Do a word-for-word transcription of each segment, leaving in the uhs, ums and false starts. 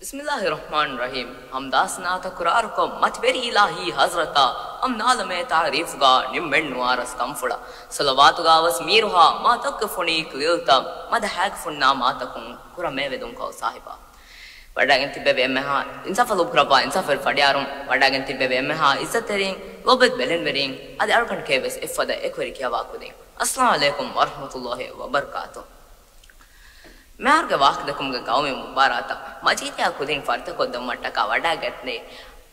ބިސްމިއްލާހި ރަޙްމާނި ރަޙީމް. ހަމްދާ ސަނާ ތަކުރާރުކޮށް، މަތިވެރި އިލާހީ ޙަޟްރަތާ، އަމް ނާލަމޭ ތާރީފުގާ ނިންމެން ނުވާ ރަސް ކަންފުޅަށް، ޞަލަވާތުގާ ވެސް މީރުހާ މާ ތައްކަ ފޮނި ކުލިލްތައް، މަދަ ހައިގަ ފުންނާ މާތަކުން ކުރަމޭ ވެދުން ކައު ސާހިބާ. ވަޑައިގެން ތިއްބެވި އެންމެހާ އިންސާފަށް ލޯބިކުރައްވާ އިންސާފުވެރި ފަޑިޔާރުން، ވަޑައިގެން ތިއްބެވި އެންމެހާ އިއްޒަތްތެރިން، ލޯބިވެތި ބެލެނިވެރިން، އަދި އަޅުގަނޑު ކޭވެސް އެއްފަދަ އެކުވެރި ކިޔަވާ ކުދިން. އައްސަލާމު ޢަލައިކުމް ވަރަޙްމަތުﷲ ވަބަރަކާތު. މިހާރުގެ ވާހަކަދައްކަމުގެ ގައުމީ މުބާރާތަށް މަޖީދިއާ ކުދިން ފަރިތަކޮށްދެއްވުމަށްޓަކާ ވަޑައިގަތްނީ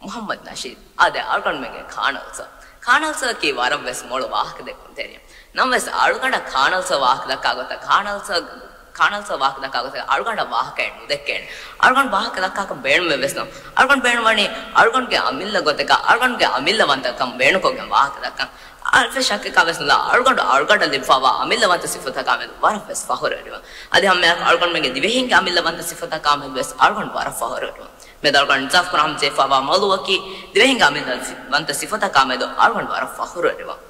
މުޙައްމަދު ނަޝީދު. އާދެ، އަޅުގަނޑުމެންގެ ކާނަލް ސަރ. ކާނަލް ސަރަކީ ވަރަށްވެސް މޮޅު ވާހަކަދެއްކުންތެރިއެއް. ނަމަވެސް އަޅުގަނޑަށް ކާނަލް ސަރ ވާހަކަ ދައްކާ ގޮތަށް، ކާނަލް ސަރ، ކާނަލް ސަރ ވާހަކަ ދައްކާ ގޮތަށް އަޅުގަނޑަށް ވާހަކައެއް ނުދެއްކޭނެ. އަޅުގަނޑު ވާހަކަ ދައްކާކަށް ބޭނުމެއް ވެސް ނޫން. އަޅުގަނޑު ބޭނުންވަނީ އަޅުގަނޑުގެ އަމިއްލަ ގޮތަކަށް، އަޅުގަނޑުގެ އަމިއްލަވަންތަކަން ބޭނުންކޮށްގެން ވާހަކަ ދައްކަން. އަޅުގަނޑު އަޅުގަނޑަށް ލިބިފައިވާ އަމިއްލަވަންތަ ސިފަތަކާމެދު ވަރަށްވެސް ފަޚުރުވެރިވަން. އަދި ހަމައެއާއެކު އަޅުގަނޑުމެންގެ ދިވެހިންގެ އަމިއްލަވަންތަ ސިފަތަކާމެދު ވެސް އަޅުގަނޑު ވަރަށް ފަޚުރުވެރިވަން. މިއަދު އަޅުގަނޑު އިންސާފު ކުރަން ހަމަޖެހިފައިވާ މައުޟޫއަކީ ދިވެހިންގެ އަމިއްލަވަންތަ ސިފަތަކާމެދު އަޅުގަނޑު ވަރަށް ފަޚުރުވެރިވަން.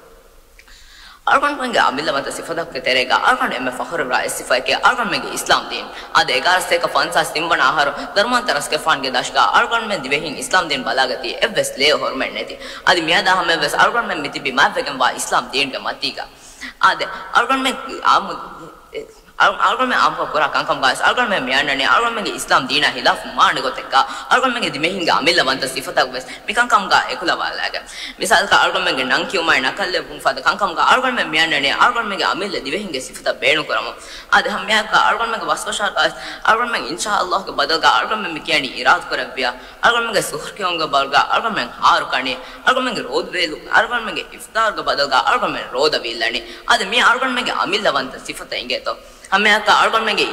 އަޅުގަނޑުމެންގެ އަމިއްލަވަންތަ ސިފަތަކުގެ ތެރޭގަ އަޅުގަނޑު އެންމެ ފަޚުރުވެރިވާ އެއް ސިފައެކޭ އަޅުގަނޑުމެންގެ އިސްލާމް ދީން. އާދެ، އެގާރަ ސަތޭކަ ފަންސާސް ތިންވަނަ އަހަރު ދަރުމަންތަ ރަސްގެފާންގެ ދަށުގަ އަޅުގަނޑުމެން ދިވެހިން އިސްލާމް ދީން ބަލާގަތީ އެއްވެސް ލޭ އޮހޮރުމެއް ނެތި. އަދި މިއަދާ ހަމަޔަށްވެސް އަޅުގަނޑުމެން މި ތިބީ މާތްވެގެންވާ އިސްލާމް ދީންގެ މަތީގަ. އާދެ، އަޅުގަނޑުމެން އާއްމު، އަޅު، އަޅުގަނޑުމެން އާއްމުކޮށް ކުރާ ކަންކަމުގަވެސް އަޅުގަނޑުމެން މިއަންނަނީ އަޅުގަނޑުމެންގެ އިސްލާމް ދީނާ ހިލާފު މާނަ ގޮތެއްގަ އަޅުގަނޑުމެންގެ ދިވެހިންގެ އަމިއްލަވަންތަ ސިފަތަކުވެސް މިކަންކަމުގަ އެކުލަވާލައިގެން. މިސާލަކަށް އަޅުގަނޑުމެންގެ ނަން ކިޔުމާއި ނަކަލް ލެއްވުމު ފަދަ ކަންކަމުގަ އަޅުގަނޑުމެން މިއަންނަނީ އަޅުގަނޑުމެންގެ އަމިއްލަ ދިވެހިންގެ ސިފަތައް ބޭނުންކުރަމުން. އާދެ، ހަމައެއާއެކު އަޅުގަނޑުމެންގެ ބަސްކޮށާރުގަ އަޅުގަނޑުމެން އިންޝާﷲގެ ބަދަލުގަ އަޅުގަނޑުމެން މި ކިޔަނީ އިރާދަކުރެއްވިޔާ، އަޅުގަނޑުމެންގެ ސުހުރު ކިޔުމުގެ ބަދަލުގަ އަޅުގަނޑުމެން ހާރު ކަނީ، އަޅުގަނޑުމެންގެ ރޯދު ވޭލު، އަޅުގަނޑުމެންގެ އިފްޠާރުގެ ބަދަލުގަ އަޅުގަނޑުމެން ރޯދަ ވީއްލަނީ. އާދެ، މީ އަޅުގަނޑުމެންގެ އަމިއްލަވަންތަ ސިފަތައް އިނގޭތޯ. ހަމައެއާއެކު އަޅުގަނޑުމެންގެ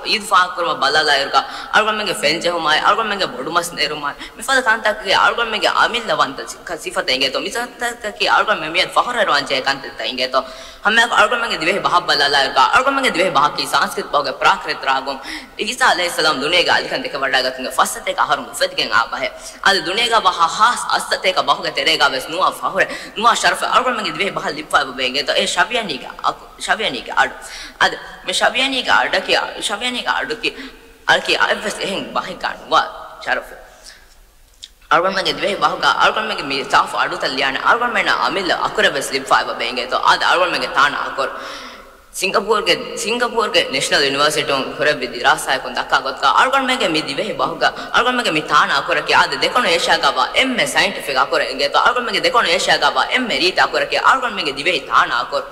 އީދު ފާހަގަކުރުމަށް ބަލާލާއިރުގަ، އަޅުގަނޑުމެންގެ ފެން ޖެހުމާއި، އަޅުގަނޑުމެންގެ ބޮޑުމަސް ނެރުމާއި، މިފަދަ ކަންތަކަކީ އަޅުގަނޑުމެންގެ އަމިއްލަވަންތަ ސި-، ކަ-، ސިފަތައް އިނގޭތޯ. މި ސިފަތަކަކީ އަޅުގަނޑުމެން މިއަދު ފަޚުރުވެރިވާން ޖެހޭ ކަންތައްތައް އިނގޭތޯ. ހަމައެއާއެކު އަޅުގަނޑުމެންގެ ދިވެހި ބަހަށް ބަލާލާއިރުގަ، އަޅުގަނޑުމެންގެ ދިވެހި ބަހަކީ ސަންސްކްރިތް ބަހުގެ ޕްރާކްރިތް ރާގުން. އީސާ ޢަލައިހިއްސަލާމް ދުނިޔޭގަ އަލިކަން ދެކެވަޑައިގަތުމުގެ ފައްސަތޭކަ އަހަރުން އުފެދިގެން އާ ބަހެއް. އަދި ދުނިޔޭގަ ވާ ހާސް އައްސަތޭކަ ބަހުގެ ތެރޭގަ ވެސް ނުވާ ފަޚުރެއް، ނުވާ ޝަރަފެއް އަޅުގަނޑުމެންގެ ދިވެހި ބަހަށް ލިބިފައިވެ އިނގޭތޯ. އެ ޝަވިޔަނީގެ އަޑު، ޝަވިޔަނީގެ އަޑު. އަދި މި ޝަވިޔަނީގެ އަޑަކީ، ޝަވިޔަނީގެ އަޑަކީ، އަދަކީ އެއްވެސް އެހެން ބަހެއްގަ ނުވާ ޝަރަފެއް. އަޅުގަނޑުމެންގެ ދިވެހި ބަހުގަ އަޅުގަނޑުމެންގެ މި ސާފު އަޑުތައް ލިޔާނެ އަޅުގަނޑުމެންނަށް އަމިއްލަ އަކުރެއް ވެސް ލިބިފައިވެ އިނގޭތޯ. އާދެ، އަޅުގަނޑުމެންގެ ތާނަ އަކުރު. ސިންގަޕޫރުގެ، ސިންގަޕޫރުގެ ނެޝަނަލް ޔުނިވަރސިޓީން ކުރެއްވި ދިރާސާއަކުން ދައްކާ ގޮތަކަށް، އަޅުގަނޑުމެންގެ މި ދިވެހި ބަހުގަ އަޅުގަނޑުމެންގެ މި ތާނަ އަކުރަކީ އާދެ، ދެކުނު އޭޝިއާގަ ވާ އެންމެ ސައިންޓިފިކް އަކުރެއް އިނގޭތޯ. އަޅުގަނޑުމެންގެ ދެކުނު އޭޝިއާގަ ވާ އެންމެ ރީތި އަކުރަކީ އަޅުގަނޑުމެންގެ ދިވެހި ތާނަ އަކުރު.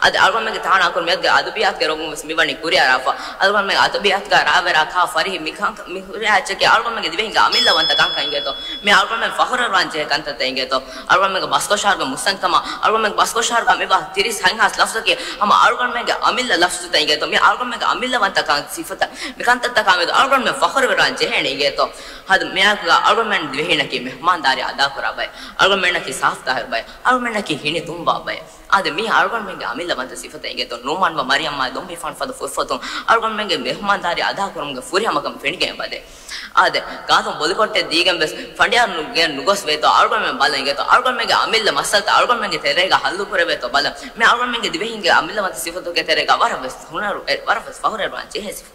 އަދި އަޅުގަނޑުމެންގެ ތާނަ އަކުރު މިއަދުގެ އަދަބިއްޔާތުގެ ރޮނގުން ވެސް މިވަނީ ކުރިއަރާފަ. އަޅުގަނޑުމެން އަދަބިއްޔާތުގަ ރާވެރާ ކާ ފަރިހި މި ކަން، މި ހުރިހާ އެއްޗަކީ އަޅުގަނޑުމެންގެ ދިވެހިންގެ އަމިއްލަވަންތަ ކަންކަން އިނގޭތޯ. މި އަޅުގަނޑުމެން ފަޚުރުވެރިވާން ޖެހޭ ކަންތައްތައް އިނގޭތޯ. އަޅުގަނޑުމެންގެ ބަސްކޮށާރުގެ މުއްސަނދިކަމާ، އަޅުގަނޑުމެންގެ ބަސްކޮށާރުގަ މިވާ ތިރީސް ހަތްހާސް ލަފްޒަކީ ހަމަ އަޅުގަނޑުމެންގެ އަމިއްލަ ލަފްޒުތައް އިނގޭތޯ. މި އަޅުގަނޑުމެންގެ އަމިއްލަވަންތަ ކަން ސިފަތައް. މި ކަންތައްތަކާމެދު އަޅުގަނޑުމެން ފަޚުރުވެރިވާން ޖެހޭނެ އިނގޭތޯ. ހަދު މިއާގަ އަޅުގަނޑުމެން ދިވެހިންނަކީ މެހުމާންދާރީ އަދާކުރާ ބައެއް. އަޅުގަނޑުމެންނަކީ ސާފުތާހިރު ބައެއް. އަޅުގަނޑުމެންނަކީ ހިނި ތުނބާ ބައެއް. އާދެ، މީ އަޅުގަނޑުމެންގެ އަމިއްލަވަންތަ ސިފަތައް އިނގޭތޯ. ނުޢުމާން ވަ މަރިޔަމްއާ ދޮންބެފާނު ފަދަ ފުރުފަތުން އަޅުގަނޑުމެންގެ މެހުމާންދާރީ އަދާކުރުމުގެ ފުރިހަމަކަން ފެނިގެން އެބަދޭ. އާދެ، ގާތުން ބޮލިކޮށްޓެއް ދީގެން ވެސް ފަނޑިޔާރު ގެއަށް ނުގޮސް ވޭތޯ އަޅުގަނޑުމެން ބަލަން އިނގޭތޯ. އަޅުގަނޑުމެންގެ އަމިއްލަ މައްސަލަތައް އަޅުގަނޑުމެންގެ ތެރޭގަ ހައްލު ކުރެވޭތޯ ބަލަން. މި އަޅުގަނޑުމެންގެ ދިވެހިންގެ އަމިއްލަވަންތަ ސިފަތުގެ ތެރޭގަ ވަރަށް ވެސް ހުނަރު، އެ، ވަރަށް ވެސް ފަޚުރުވެރިވާން ޖެހޭ ސިފަ.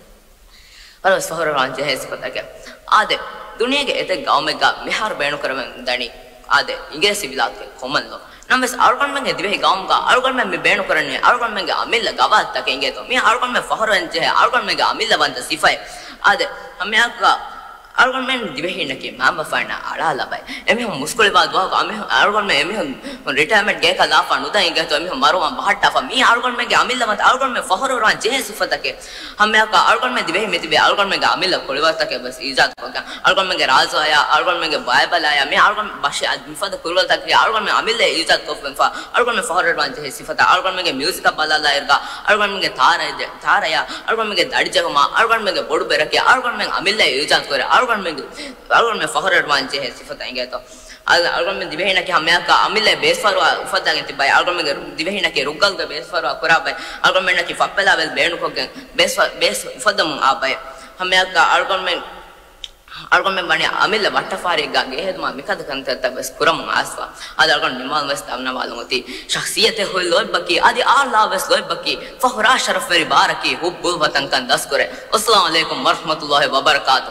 ވަރަށް ވެސް ފަޚުރުވެރިވާން ޖެހޭ ސިފަތަކެއް. އާދެ، ދުނިޔޭގެ އެތައް ގައުމެއްގަ މިހާރު ބޭނުންކުރެވެން ދަނީ، އާދެ، އިނގިރޭސި ވިލާތުގެ ކޮމަން ލޯ. ނަމަވެސް އަޅުގަނޑުމެންގެ ދިވެހި ގައުމުގަ އަޅުގަނޑުމެން މި ބޭނުންކުރަނީ އަޅުގަނޑުމެންގެ އަމިއްލަ ގަވާއިދުތަކެއް އިނގޭތޯ. މި އަޅުގަނޑުމެން ފަޚުރުވެރިވާން ޖެހޭ އަޅުގަނޑުމެންގެ އަމިއްލަވަންތަ ސިފައެއް. އާދެ، ހަމައެއާއެކުގަ އަޅުގަނޑުމެން ދިވެހީންނަކީ މައިންބަފައިންނާ އަޅާލާ ބައެއް. އެމީހުން މުސްކުޅިވާ ދުވަހަކު އަމިހު-، އަޅުގަނޑުމެން އެމީހުން ރިޓަޔަރމަންޓް ގެއަކަށް ލާފަ ނުދާ އިނގޭތޯ އެމީހުން މަރުވާން ބަހައްޓާފަ. މީ އަޅުގަނޑުމެންގެ އަމިއްލަވަންތަ އަޅުގަނޑުމެން ފަޚުރުވެރިވާން ޖެހޭ ސިފަތަކެއް. ހަމައެއާއެކު އަޅުގަނޑުމެން ދިވެހި މިތިބީ އަޅުގަނޑުމެންގެ އަމިއްލަ ކުޅިވަރުތަކެއް ވެސް އީޖާދުކޮށްގެން. އަޅުގަނޑުމެންގެ ރާއްޖެއާ، އަޅުގަނޑުމެންގެ ބައިބަލާއާ، މި އަޅުގަނޑު ބަށި އަދި މިފަދަ ކުރިވަރުތަކަކީ އަޅުގަނޑުމެން އަމިއްލަ އީޖާދުކޮށްފަ. އަޅުގަނޑުމެން ފަޚުރުވެރިވާން ޖެހޭ ސިފަތައް. އަޅުގަނޑުމެންގެ މިއުޒިކަށް ބަލާލާއިރުގަ އަޅުގަނޑުމެންގެ ތާރައި-، ތާރަޔާ، އަޅުގަނޑުމެންގެ ދަޑިޖެހުމާ، އަޅުގަނޑުމެންގެ ބޮޑުބެރަކީ އަޅުގަނޑުމެން އަމިއްލަ އީޖާދުކުރޭ. އަޅުގަނޑުމެންގެ، އަޅުގަނޑުމެން ފަޚުރުވެރިވާން ޖެހޭ ސިފަތައް އިނގޭތޯ. އަޅު-، އަޅުގަނޑުމެން ދިވެހިންނަކީ ހަމައެއާއެކު އަމިއްލަ ބޭސްފަރުވާ އުފައްދާގެން ތިއްބައި. އަޅުގަނޑުމެންގެ ރު-، ދިވެހިންނަކީ ރުއްގަލުގެ ބޭސްފަރުވާ ކުރާ ބައި. އަޅުގަނޑުމެންނަކީ ފައްޕެލާ ވެލް ބޭނުކޮށްގެން ބޭސް ފަ-، ބޭސް އުފައްދަމުން އާ ބައި. ހަމައެއާއެކު އަޅުގަނޑުމެން، އަޅުގަނޑުމެން ވަނީ އަމިއްލަ ވައްޓަފާރިއެއްގަ ގެ ހެދުމާ މިކަންތައް ވެސް ކުރަމުން އައިސްފަ. އަދި އަޅުގަނޑު ނިމާލުން ވެސް ދަންނަވާލުމުތީ، ޝަޚްޞިއްޔަތެއް ހުރި ލޯތްބަކީ، އަދި އާ ލާ ވެސް ލޯތްބަކީ، ފަޚުރާ ޝަރަފްވެރި ބާރަކީ، ހުއްބުލް ވަތަންކަން ދަސްކުރޭ. އައްސަލާމު ޢަލައިކުމް ވަރަޙްމަތުﷲ ވަބަރަކާތު.